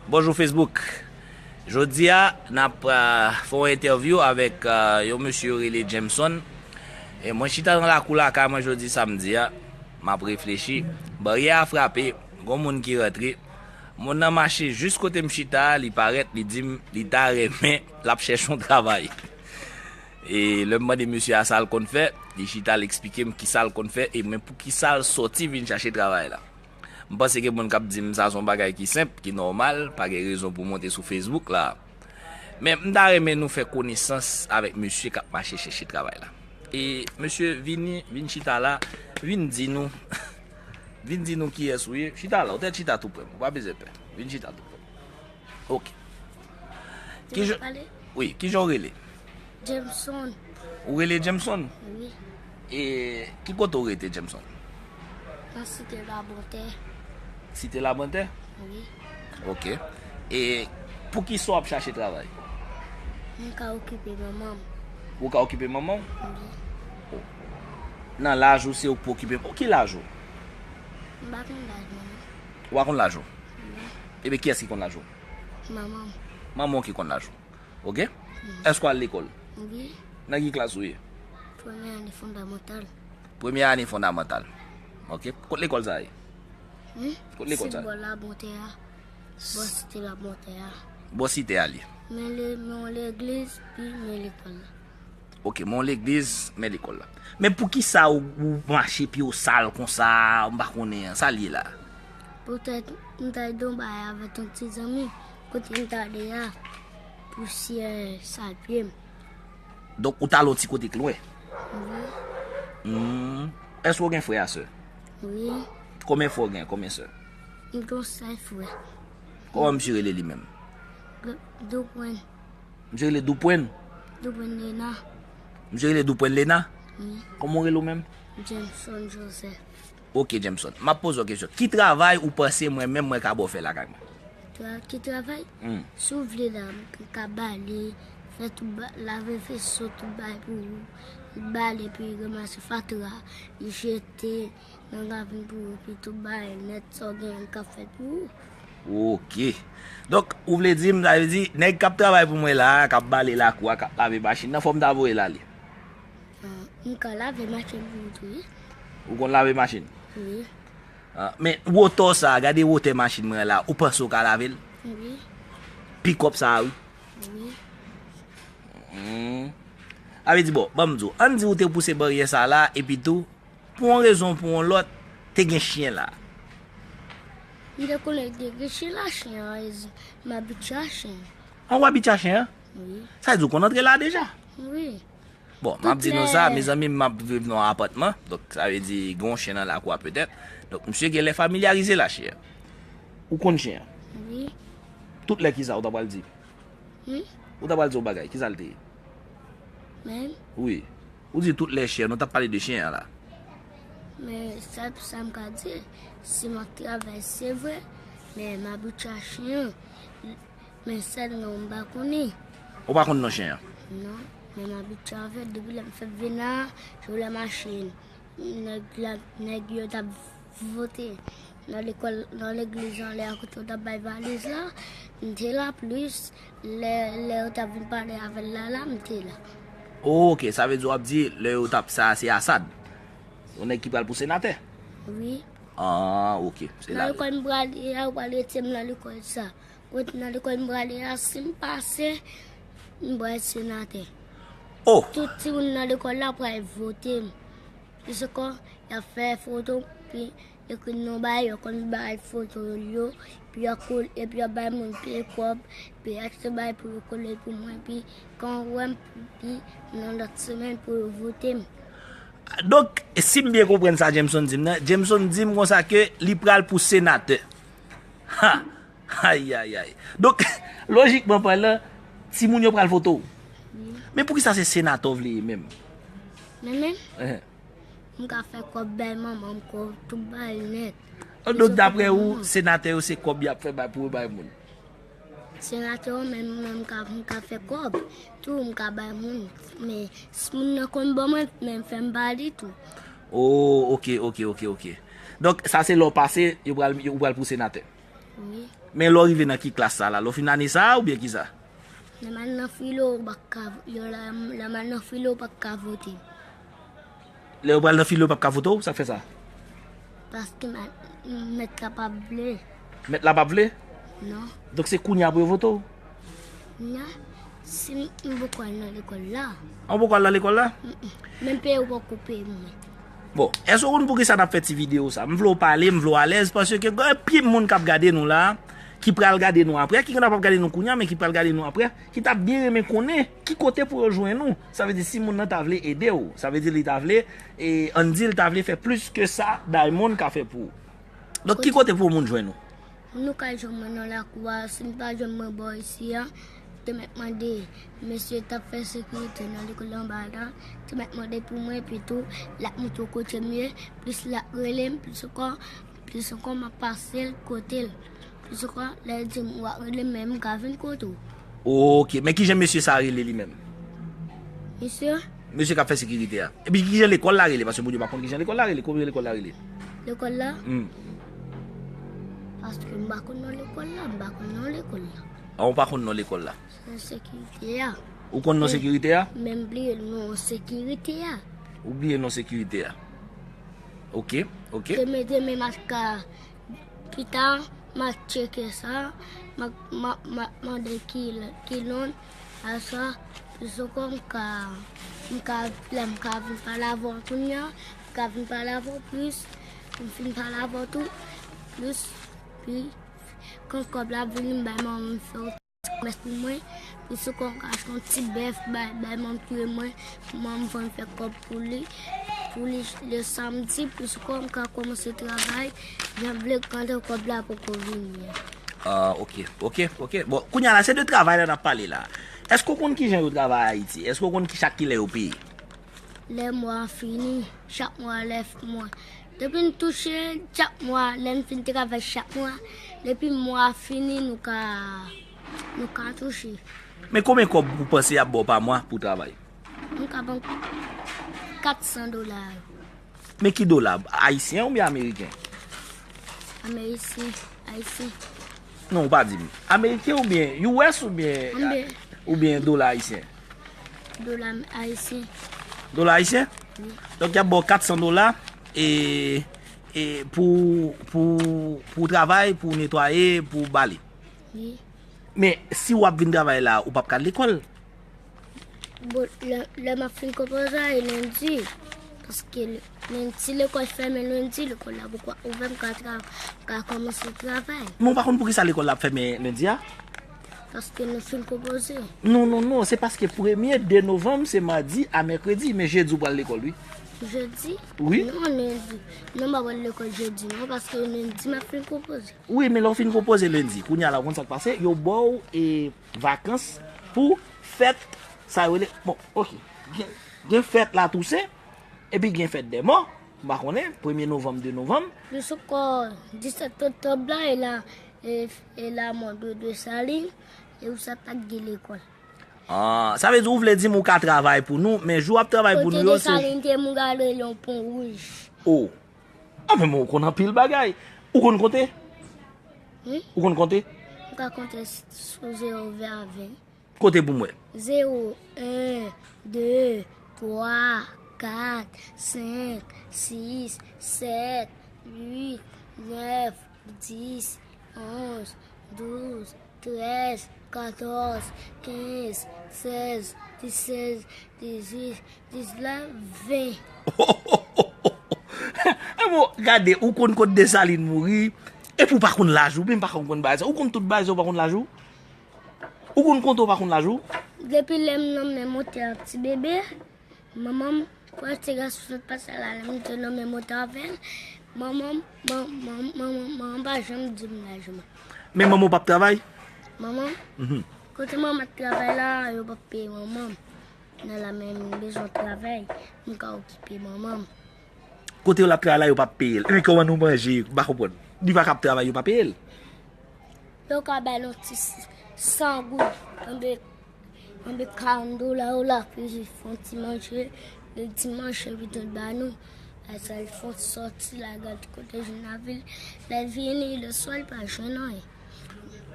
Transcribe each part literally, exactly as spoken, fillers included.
Bonjou Facebook. Jodi a, n ap, ah, fè yon entèvyou avèk, ah, yon mesye yo rele Jameson. E mwen chita nan lakou lakay mwen jodi samdi a, m ap reflechi. Baryè a frape, gon moun ki rantre. Moun nan mache jis kote m chita a, li parèt, li di m li ta renmen, l ap chèche yon travay. E lè m mande mesye a sa l konn fè, li chita, l eksplike m ki sa l konn fè, e men pou ki sa l sòti vin chache travay la. M panse gen moun k ap di m sa se yon bagay ki senp, ki nòmal, pa gen rezon pou w monte sou Facebook la. Men m ta renmen nou fè konesans avèk mesye k ap mache chèche travay la. E mesye, vini, vin chita la, vin di nou, vin di nou kiyès ou ye. Chita la, ou te chita tou prè m, ou pa bezwen pè. Vin chita tou prè m. Ok. Ki jan, wi, ki jan w rele? Jameson. Ou rele Jameson? Wi. E ki kote w rete, Jameson? Nan Site Labòtè. Site Labòtè? Wi. Ok. E pou ki sa w ap chache travay? Mwen ka okipe manman m. Ou ka okipe manman w? Wi. Oh. Nan laj ou se ou k pou okipe. Oh, ki laj ou? M pa konn laj mwen non. Ou pa konn laj ou? Non. Ebyen, kiyès ki konn laj ou? Manman m. Manman w ki konn laj ou. Ok? Èske w al lekòl? Wi. Nan ki klas ou ye? Premyè ane fondamantal. Premyè ane fondamantal. Ok. Kot lekòl sa ye? Hmm? Kot lekòl sa ye? Se bò Labòtè a. Bò Site Labòtè a. Bò Site a li ye. Men le, men yon legliz, pi men lekòl la. Ok, men yon legliz, men lekòl la. Men poukisa ou, ou mache pye w sal konsa, m pa konnen, sa l ye la? Poutèt m t al don bagay avèk yon ti zanmi, kote m t ale a, pousyè sal pye m. Donk, ou t al yon ti kote k lwen? Wi. Hmm. Èske w gen frè a sè? Wi. Konbyen frè w gen, konbyen sè? M gen yon sèl frè. Kòman misye rele li menm? Dupwen. Misye rele Dupwen? Dupwen Lena. Misye rele Dupwen Lena? Wi. Kòman w rele w menm? Jameson Joseph. Ok, Jameson. M ap poze w kesyon. Ki travay ou panse mwen menm mwen ka ba w fè lakay mwen? Tra-, ki travay? Hmm. Si w vle la, m ka bale, fè tout ba-, lave veso, tout bagay pou ou. Bale, epi ranmase fatra, jete, nan ravin pou ou, epi tout bagay nèt, sa w gen, l ka fèt pou ou. Ok. Donk, ou vle di m, sa vle di, nèg k ap travay pou mwen la a, k ap bale lakou a, k ap lave machin nan, fò m ta voye l ale? Ah, m ka lave machin pou ou tou, wi. Ou konn lave machin? Wi. Ah, men wotè w sa a, gade wotè machin mwen an la, ou panse w ka lave l? Wi. Pikòp sa a, wi. Wi. Hmm. A vle di, bon, ban m di w, ann di ou te pouse baryè sa a la, epi tou, pou yon rezon ou pou yon lòt, te gen chen la. M te konnen te gen chen la, chen an, m abitye a chen. An, ou abitye a chen an? Wi. Sa vle di ou konn antre la deja? Wi. Bon, m ap di nou sa, mezanmi, m ap viv nan yon apatman. Donk, sa vle di, gen yon chen nan lakou a petèt. Donk, misye genlè familyarize la, chen an. Ou konn chen an? Wi. Tout lè ki sa, ou ta pral di? Hmm? Ou ta pral di yon bagay, ki sa l te ye? Men? Wi. Ou di tout lè chen, nou t ap pale de chen an la. Men, sa, sa m ka di, si m ap travay, se vre, men m abitye a chen an. Men sèl non m pa konnen. Ou pa konn non chen an? Non, men m abitye avè l depi lè m fèk vin la, sou lè machin. Nèg la, nèg yo t ap vote nan lekòl, nan legliz anlè a kote yo t ap bay valiz la, m te la plis, lè, lè yo t ap vin pale avè l la, la, m te la. Ok, sa vle di w ap di lè yo t ap, sa se Asad? Yon nèg ki pral pou senatè? Wi. Ah, ok, se la. Nan lekòl m prale a, yo pral rete m nan lekòl sa. Kot nan lekòl m prale a, si m pase, m pral senatè. Oh! Tout timoun nan lekòl la pral vote m. Piske y ap fè foto, pi ekri non ba yo, yo konn bay foto yo, pi y ap kole, epi y ap bay moun peye kòb, pi achte bay pou yo kole pou mwen, pi kan yo wè m, pi nan lòt semèn pou yo vote m. Donk, si m byen konprann sa Jameson di m nan, Jameson di m konsa ke li pral pou senatè. Ha! Ayayay. Donk, lojikman palan, timoun yo pral vote w. Wi. Men poukisa se senatè w vle ye menm? Mwen menm? Ehe. M ka fè kòb bay manman m, kòb tout bagay nèt. Donk, daprè ou, senatè yo se kòb y ap fè bay pou yo bay moun? Senatè yo menm, mwen m ka, m ka fè kòb. Tou, m ka bay moun. Men, si moun nan konn ban mwen, men m fè m ba li tou. Oh, ok, ok, ok, ok. Donk, sa se lè w pase, yo pral, yo pral pou senatè. Wi. Men lè w rive nan ki klas sa la? Lè w fin ane sa a oubyen kisa? Lè m al nan filo, ou pa ka, yo la, lè m al nan filo, ou pa ka vote. Lè yo pral nan filo, yo p ap ka vote w? Sa k fè sa? Paske ma- mèt la p ap vle. Mèt la p ap vle? Non. Donk se kounye a pou yo vote w? Nya, si m poko al nan lekòl la. An poko al nan lekòl la? Menm peye ou poko peye mwen. Bon, èske w konn poukisa n ap fè ti videyo sa? M vle w pale, m vle w alèz, paske gen anpil moun k ap gade nou la, ki pral gade nou apre, ki gentan p ap gade nou kounye a, men ki pral gade nou apre, ki t ap byen renmen konnen ki kote pou yo jwenn ou. Sa vle di si moun nan ta vle ede w, sa vle di li ta vle, e, ann di l ta vle fè plis ke sa Diamond ka fè pou ou. Donk, ki kote pou moun jwenn ou? Nou ka jwenn mwen nan lakou a, si n pa jwenn mwen bò isi a, te mèt mande mesye t ap fè sekirite nan lekòl anba la, te mèt mande pou mwen, epi tou, l ap montre w kote m ye, plis l ap rele m, plis ankò, plis ankò, m ap pase l kote l. Plis ankò, lè l di m w ap rele m, men m ka vin kote w. Ok, men kijan mesye sa rele li menm? Mesye, Mesye k ap fè sekirite a. Epi kijan lekòl la rele? Paske moun yo pa konn kijan lekòl la rele. Kòman lekòl la rele? Lekòl la? Hmm. Paske m pa konn non lekòl la, m pa konn non lekòl la. A, ou pa konn non lekòl la? Se sekirite a. Ou konn non sekirite a? Men m bliye non sekirite a. Ou bliye non sekirite a. Ok, ok. Demen, demen, m ap ka pita, m ap tcheke sa, m ap, m ap, m ap mande ki, ki non, aswa, plis ankò, m ka, m ka, lè m ka vin pale avè w kounye a, m ka vin pale avè w plis, m fin pale avè w tou, plis, pi, kan kòb la vini, m bay manman m fè yon ti kòmès pou mwen, plis ankò, m ka achte yon ti bèf, bay, bay manman m touye mwen, pou manman m vann fè kòb pou li, pou li, le samdi, plis ankò, m ka kòmanse travay, jan m vle, pandan kòb la poko vini an. Ah, ok, ok, ok. Bon, kounye a la, se de travay la n ap pale la. Èske w konn kijan yo travay Ayiti? Èske w konn ki chak kilè yo peye? Lè mwa a fini, chak mwa, lè mwa. Depi n touche, chak mwa, lè n fin travay chak mwa, depi mwa a fini, nou ka, nou ka touche. Men konbyen kòb ou panse y ap ba w pa mwa pou w travay? M ka ban kat san dola. Men ki dola? Ayisyen oubyen ameriken? Ameriken, ayisyen. Non, ou pa di m. Ameriken oubyen U S oubyen, Anbe. Oubyen dola ayisyen? Dola ayisyen. Dola ayisyen? Wi. Donk, y ap ba w kat san dola e, e pou, pou, pou travay, pou netwaye, pou bale. Wi. Men, si w ap vin travay la, ou p ap ka al lekòl. Bon, lè, lè m ap fin konpoze a, e lendi. Paske le- lendi, lekòl fèmen lendi, lekòl la poko ouvè, m ka tra- m ka kòmanse travay. Men ou pa konn poukisa lekòl la ap fèmen lendi a? Paske nou fin konpoze. Non, non, non, se paske premye de novanm se madi a mèkredi, men jedi ou pral lekòl, wi. Jedi? Wi. Non, lendi. Non, m pa pral lekòl jedi, non, paske lendi m ap fin konpoze. Wi, men lè w fin konpoze lendi, kounye a la, ou konn sa k pase, yo ba w e vakans pou fèt, sa yo rele, bon, ok, gen, gen fèt la Tousen, epi gen fèt dè mò, m pa konnen, premye novanm, de novanm. Plis ankò, disèt oktòb la, e la, e, e la mò de Desalin, e ou sa pa t gen lekòl. Ah, sa vle di ou vle di m ou ka travay pou nou, men jou w ap travay pou Kote nou yo, se Desalin te moun gade yon pon wouj. Oh. Ah, men ou konn anpil bagay. Ou konn konte? Hmm? Ou konn konte? M ka konte sou zewo vè a ven. Konte pou mwen. Zewo, en, de, twa, kat, senk, sis, sèt, uit, nèf, dis, onz, douz, trèz, katòz, kenz, sèz, disèt, dizuit, diznèf, ven. E bon, gade, ou konn kot Desalin mouri, epi ou pa konn laj ou, menm pa konn bagay sa. Ou konn tout bagay sa, ou pa konn laj ou? Ou konn konte, ou pa konn laj ou? Depi lè m nan men montè a ti bebe, manman m, premye ti gason sot pase la, lè m te nan men montè avè l, manman m, man- man- manman manman pa janm di m laj mwen. Men manman w p ap travay? Manman, Mhm. Kote manman t travay la, yo p ap peye manman m. Nan la men m bezwen travay, m ka okipe manman m. Kote l ap travay la, yo p ap peye l. Epi kòman nou manje, m pa konprann. Li pa ka ap travay, yo pa peye l. Yo ka bay l yon ti s- san goud, anbe, anbe karant dola yo la, pou fè yon ti manje, yon ti manje pitit ba nou. Sa l fè yon sòti la, gad kote Jenavil. Lè l vini, lè swa l pa jwenn anyen.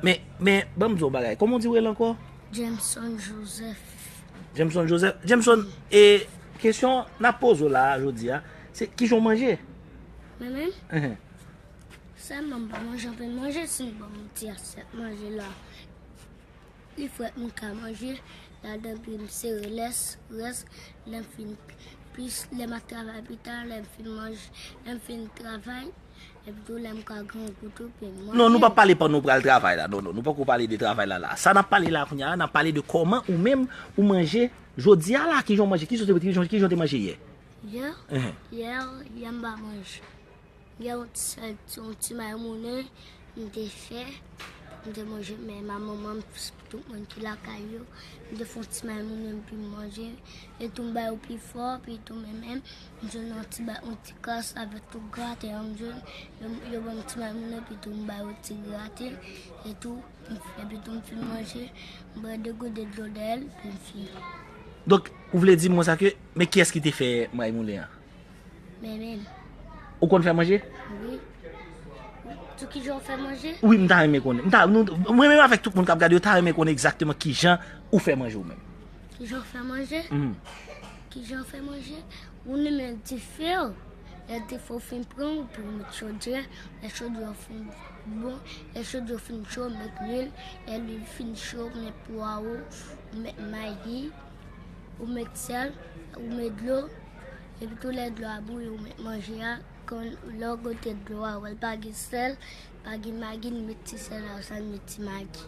Men, men, ban m di w yon bagay. Kòman w di w rele ankò? Jameson Joseph. Jameson Joseph. Jameson, e kesyon n ap poze w la a jodi a, se kijan w manje? Mwen menm, Ehe. sèlman m pa manje anpil manje, si n ban m ti asyèt manje la. Li frèt, m ka manje ladan, pi m sere lès, rès, lè m fin, plis lè m ap travay pita, lè m fin manje, lè m fin travay, epi tou lè m ka grangou tou, pi m manje. Non, nou p ap pale pandan w pral travay la. Non, non, nou poko pale de travay la la. Sa n ap pale la kounye a, n ap pale de kòman ou menm ou manje jodi a la, kijan w manje, kijan w te, kijan, kijan w te manje yè? Yè, Ehe. yè, yè m pa manje. Gen yon ti sèl ti, yon ti mayi moulen m te fè, m te manje, men manman m, tout moun ki lakay yo, m te fè yon ti mayi moulen pi m manje, e tou m ba yo pi fò, pi tou men menm, m jwenn yon ti ba, yon ti kras avèk tout graten an, m jwenn, yo, yo ban m ti mayi moulen, pi tou m ba yo ti graten, e tou, m, epi tou m fin manje, m bwè de gode dlo dèyè l, pi m fini. Donk, ou vle di m konsa ke, men kiyès ki te fè mayi moulen an? Men menm. Ou konn fè manje? Wi. Tou kijan w fè manje? Wi, m ta renmen konnen. M ta, nou, mwen menm avèk tout moun k ap gade yo, ta renmen konnen egzakteman kijan ou fè manje ou menm. Kijan w fè manje? Mhm. Kijan w fè manje? Ou limen dife w. Lè dife w fin pran, ou pou met chodyè. Lè chodyè w fin bon, lè chodyè w fin cho, ou met lwil. Lè lwil fin cho, ou met pwa ou, ou met magi, ou met sèl, ou met dlo. Epi tou lè dlo a bouyi, ou met manje a. Kon lè w goute dlo a, wè l pa gen sèl, pa gen magi, n met ti sèl la, sa n met ti magi.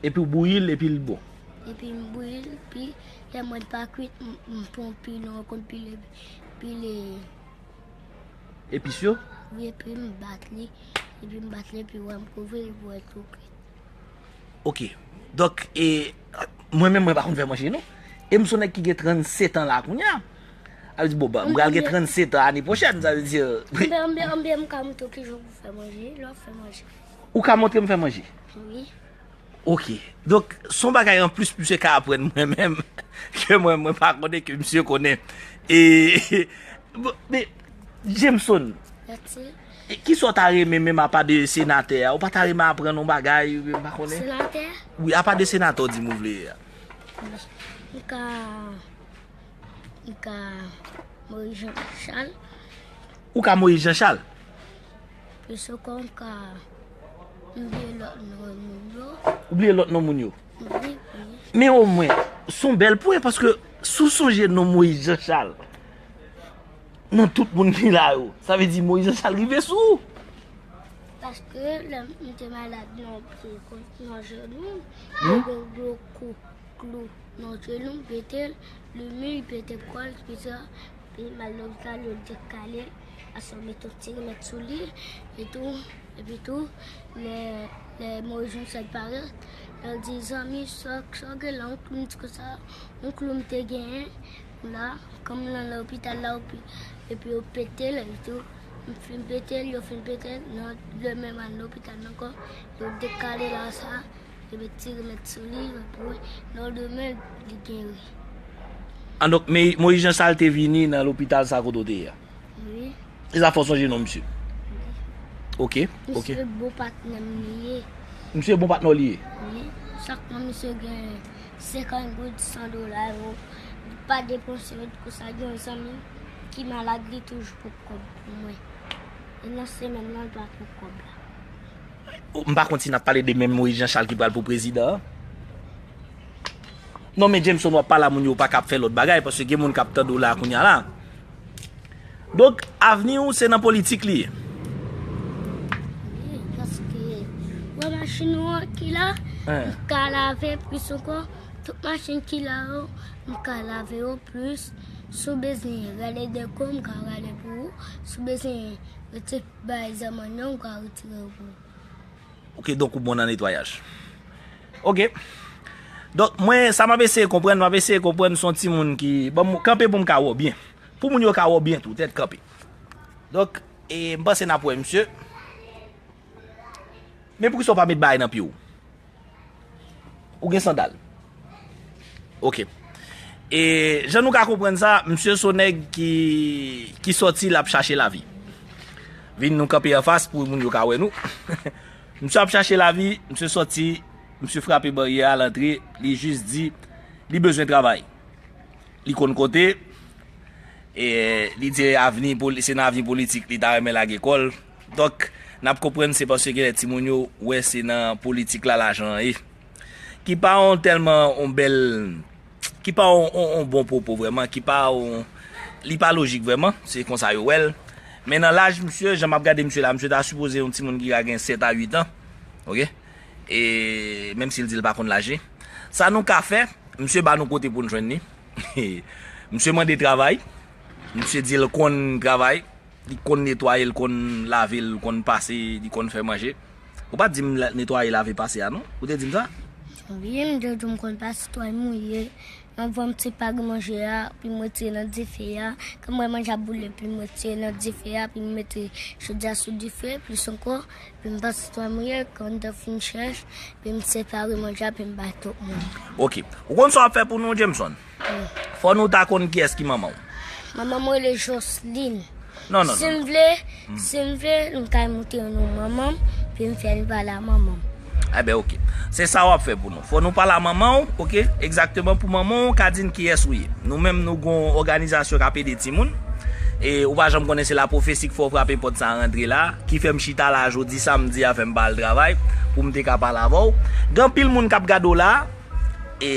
Epi w bouyi l, epi l bon. Epi m bouyi l, pi lè m wè l pa kwit, m, m pran yon pilon, ou konn pile, pile. Epis yo? Wi, epi m bat li, epi m bat li, epi wè m kouvri l, epi wè l tou kwit. Ok. Donk, e, mwen menm, mwen pa konn fè manje, non. E m se yon nèg ki gen trannsetan la kounye a. Sa vle di, bon, ban, m pral gen trannsetan ane pwochèn, sa vle di. Anben, anben, anben, m ka montre w kijan pou fè manje, lè w fè manje. Ou ka montre m fè manje? Wi. Ok. Donk, se yon bagay anplis misye ka aprann mwen menm, ke mwen, mwen pa konnen ke misye konnen. E, bon, men, Jameson, That's it. e, kisa w ta renmen menm apa de senatè a? Ou pa ta renmen aprann yon bagay, ou pa konnen? Senatè? Wi, apa de senatè w di m ou vle a. M ka, m ka Moïse Jean Charles. Ou ka Moïse Jean Charles? Plis ankò, m ka, m bliye lòt non moun yo. Ou bliye lòt non moun yo? Wi, wi. Men omwen, se yon bèl pwen, paske si w sonje non Moïse Jean Charles, nan tout moun ki la yo, sa vle di Moïse Jean Charles rive sou ou. Paske lè m te malad nan pye, nan jenou, m, yo gen gwo kou klou nan jenou m, pete l, li mou, li pete kò l, pete l, epi m al lopital, yo dekale l, aswè yo mete yon ti remèd sou li, etou, epi tou, lè, lè Moïse Jean Charles parèt, lè l di, "Zanmi, sa, sa w gen la, yon klou?" M di konsa, "Yon klou m te genyen la, kòm nan lopital la, epi, epi yo pete l, etou, m fin pete l, yo fin pete l, nan demen m al lopital ankò, yo dekale l sa, yo met ti remèd sou li, epi nan demen, li geri." An, donk, men Moïse Jean Charles te vini nan lopital sa kote w te ye a? Wi. E sa fè w sonje non misye? Ok, ok. Misye bon patnè m li ye. Misye bon patnè w li ye? Wi. Chak mwa misye gen senkant goud, san dola yo. Li pa depanse yo, konsa gen yon zanmi m ki malad, li toujou pran kòb pou mwen. E nan semèn nan, li pa pran kòb la. M pa konn si n ap pale de menm Moïse Jean Charles ki pral pou prezidan an. Non, men Jameson, w ap pale a moun yo, ou pa ka ap fè lòt bagay, paske gen moun k ap tande w la kounye a la. Donk, avni w se nan politik li ye. Wi, paske, wè machin ou an ki la, Hein. M ka lave plis ankò. Tout machin ki la yo, m ka lave yo plis. Si w bezwen rale depo, m ka rale pou ou. Si w bezwen retire bay zam an nan, m ka retire yo pou ou. Ok, donk ou bon nan netwayaj. Ok. Donk, mwen, sa m ap eseye konprann, m ap eseye konprann se yon timoun ki, bon, m kanpe pou m ka wè w byen. Pou moun yo ka wè w byen tou, tèt kanpe. Donk, e, m panse n ap wè misye. Men poukisa w pa met bagay nan pye w? Ou gen sandal? Ok. E jan nou ka konprann sa, misye se yon nèg ki, ki sòti, l ap chache lavi. Vin nou kanpe anfas pou moun yo ka wè nou. Misye ap chache lavi, misye sòti, misye frape baryè a, l antre, li jis di, li bezwen travay. Li konn kote, e li di avni poli-, se nan avni politik, li ta renmen lage kò l. Donk, n ap konprann se paske genlè timoun yo wè se nan politik la lajan an ye. Ki pa yon tèlman yon bèl, ki pa yon, yon, yon bon pwopo vrèman, ki pa yon, li pa lojik vrèman, se konsa yo wè l. Men nan laj misye, jan m ap gade misye la, misye ta sipoze yon timoun ki ka gen sèt a uit an, oke? E menm si l di l pa konn laj li. Sa nou ka fè, misye ba nou kote pou n jwenn li. Misye mande travay, misye di l konn travay, li konn netwaye, l konn lave, l konn pase, li konn fè manje. Ou pa t di m la-, netwaye, lave, pase a non? Ou te di m sa? Wi, m te di w m konn pase twal mouye. Anvan m separe manje a, pi m retire nan dife a. Kan m wè manje ap boule, pi m retire nan dife a, pi m mete chodyè sou dife, plis ankò, pi m pase twal mouye, kan m fin chèch, pi m separe manje a, pi m bay tout moun. Oke. Ou konn sa w ap fè pou nou, Jameson? Fò nou ta konn kiyès ki manman w. Manman m rele Joseline. Non, non, si non, m non. Vle, si m vle, m ka montre nou manman m, pi m fè n pale a manman m. Enben, oke. Se sa w ap fè pou nou. Fò nou pale a manman w, oke? Egzakteman pou manman w, ka di n kiyès ou ye. Nou menm, nou gon òganizasyon k ap ede timoun. E ou pa janm konnen se lapwofesi k fè w frape pòt sa a rantre la, ki fè m chita la jodi samdi a, fè m pa al travay, pou m te ka pale avè w. Gen anpil moun k ap gade w la, e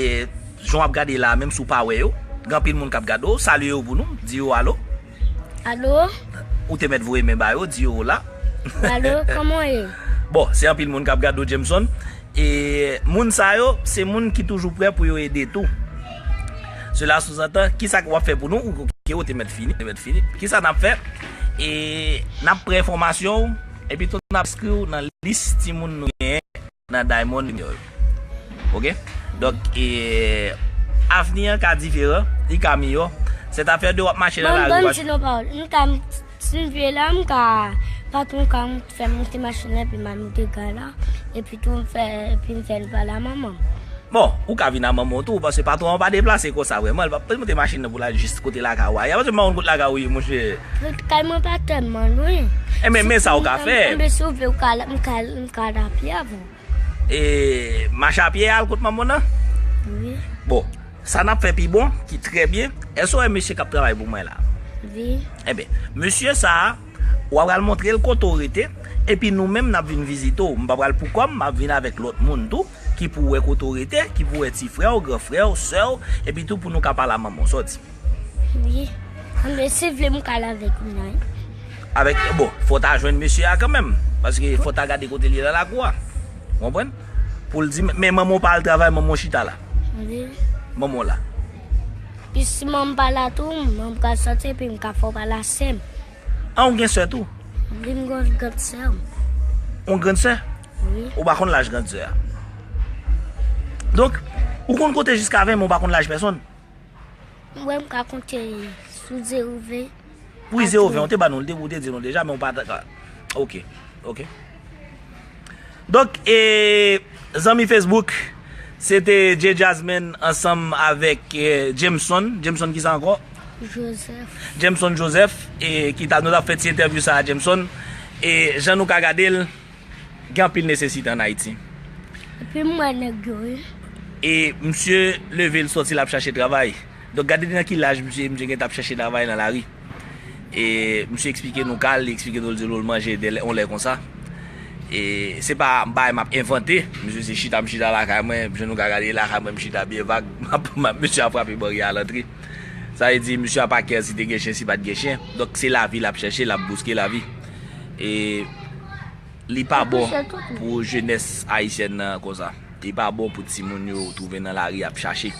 jan w ap gade la, menm si w pa wè yo, gen anpil moun k ap gade w, salye yo pou nou, di yo alo. Alo? Ou te mèt voye men ba yo, di yo la. Alo, kòman w ye? Bon, se anpil moun k ap gade w, Jameson. E moun sa yo, se moun ki toujou prè pou yo ede tou. Sela sou zantan, kisa w ap fè pou nou? Ou, oke, ou te mèt fini, te mèt fini. Kisa n ap fè? E n ap pran enfòmasyon w, epi tou n ap enskri w nan lis timoun nou genyen nan Diamond Junior yo. Oke? Donk, e, avni an ka diferan, li ka miyò. Sèt afè de w ap mache nan lari, w ap... Bon, bon, m di nou pawòl. M ka, si m vle la, m ka, patwon ka fè m monte machin la, epi m al monte kay la, epi tou m fè, epi m fè l pale a manman m. Bon, ou ka vin a manman w tou, paske patwon an pa deplase konsa vrèman, li p ap monte machin nan pou l al jis kote lakay ou a. Paske m pa konn kot lakay ou ye, monchè. Kay mwen pa tèlman lwen. Enben, men sa w ka fè. Enben, si w vle, ou ka, m ka, m ka al apye avè w. E, mache apye al kot manman w nan? Wi. Bon, sa n ap fè pi bon, ki trè byen, èske w wè mesye k ap travay pou mwen la? Wi. Enben, mesye sa a, w a pral montre l kote w rete, epi nou menm n ap vin vizite w. M pa pral pou kò m, m ap vin avèk lòt moun tou, ki pou wè kote w rete, ki pou wè ti frè w, gran frè w, sè w, epi tou pou nou ka pale a manman w. Sa w di? Wi. Anben, si w vle, m ka al avèk ou la, wi. Avèk, bon, fò w ta jwenn mesye a kanmenm. Paske fò w ta gade kote l ye nan lakou a. Ou konprann? Pou l di, men manman w pa al travay, manman w chita la. Wi. Manman w la. Pi si manman m pa la tou, manman m ka sòti, epi m ka fè w pale a sè m. An, ou gen sè tou? Wi, m gen yon grann sè m. Yon grann sè? Wi. Ou pa konn laj grann sè a. Donk, ou konn konte jiska ven, men ou pa konn laj pèsonn? Mwen, m ka konte sou zewo ven. Wi, zewo ven, ou te ba nou l, ou te di nou deja, men ou pa ta ka. Oke, oke. Donk, e, zanmi Facebook, se te Djey Jasmine ansanm avèk, e, Jameson. Jameson kisa ankò? Joseph. Jameson Joseph, e, ki ta, nou t ap fè ti entèvyou sa a, Jameson. E, jan nou ka gade l, gen anpil nesesite ann Ayiti. Epi m wè nèg yo, wi. E misye leve l sòti l ap chache travay. Donk gade nan ki laj misye, misye gentan ap chache travay nan lari. E misye eksplike nou ka l, li eksplike nou l di nou l manje de lè, yon lè konsa. E se pa bagay m ap envante, misye se chita m chita lakay mwen, jan nou ka gade lakay mwen m chita byen vag, m ap, m ap, misye ap frape baryè a l antre. Sa vle di misye ap akè si te gen chen, si pa t gen chen. Donk se lavi l ap chèche, l ap bouske lavi. E Li pa bon pou jenès ayisyèn nan konsa. Li pa bon pou timoun yo twouve nan lari ap chache.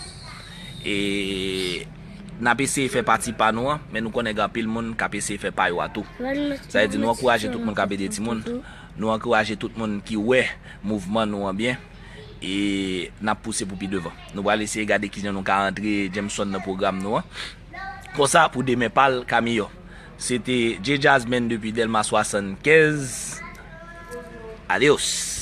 E n ap eseye fè pati pa nou an, men nou konnen gen anpil moun k ap eseye fè pa yo a tou. Sa vle di nou ankouraje tout moun k ap ede timoun. Nou ankouraje tout moun ki wè mouvman nou an byen. E n ap pouse pou pi devan. Nou pral eseye gade kijan nou ka antre Jameson nan pwogram nou an. Konsa, pou demen pa l ka miyò. Se te Djey Jasmine depi Dèlma swasannkenz. Adios.